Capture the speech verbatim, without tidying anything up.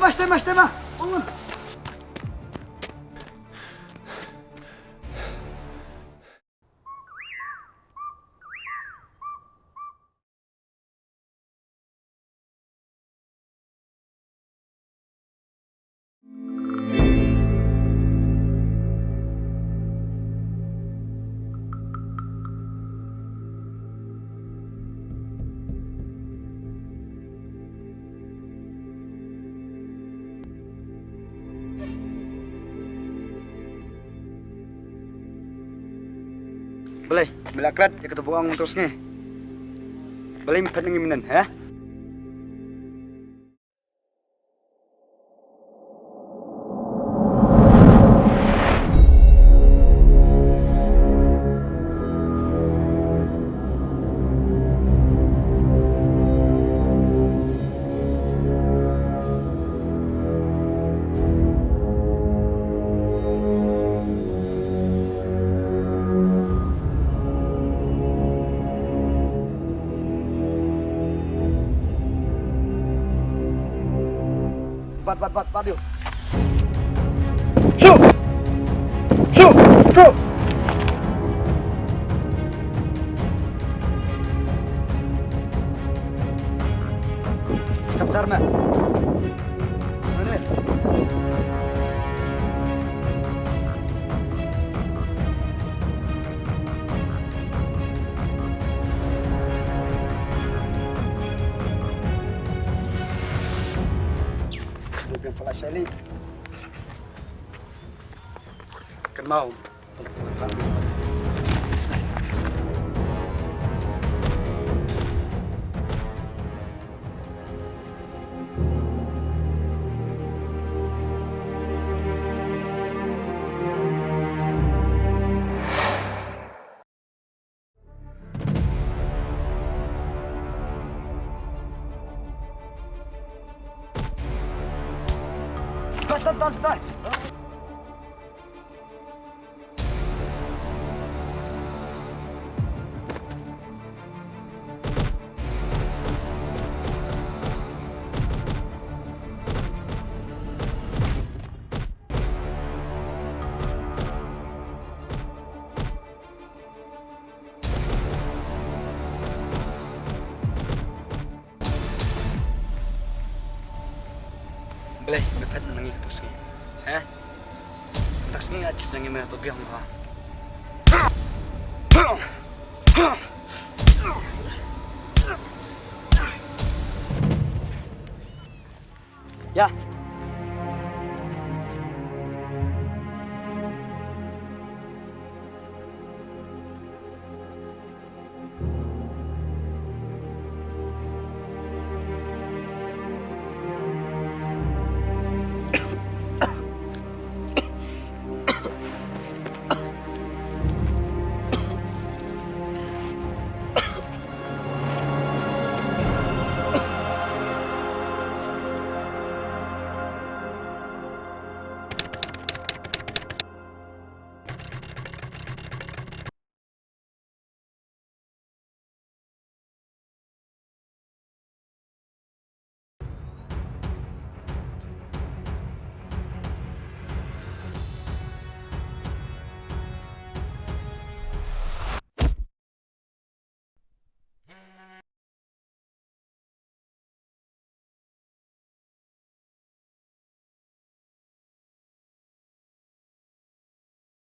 Mas tema, mas tema. Balei me la klet ïa kata ka buh ong mynta ka sngi? Balei me phet na ngi mynnin, ha? Bat, bat, bat, bat, ïoh. Shu! Shu! Shu! Sap jar me. Mane? Dei biang pala Shelly. Kynmaw. Ton, ton, ton, ton. Balei me phet na ngi katto sngi? He? Mynta ka sngi nga ïa sngewbha ïa me ba biang ha. Ïa,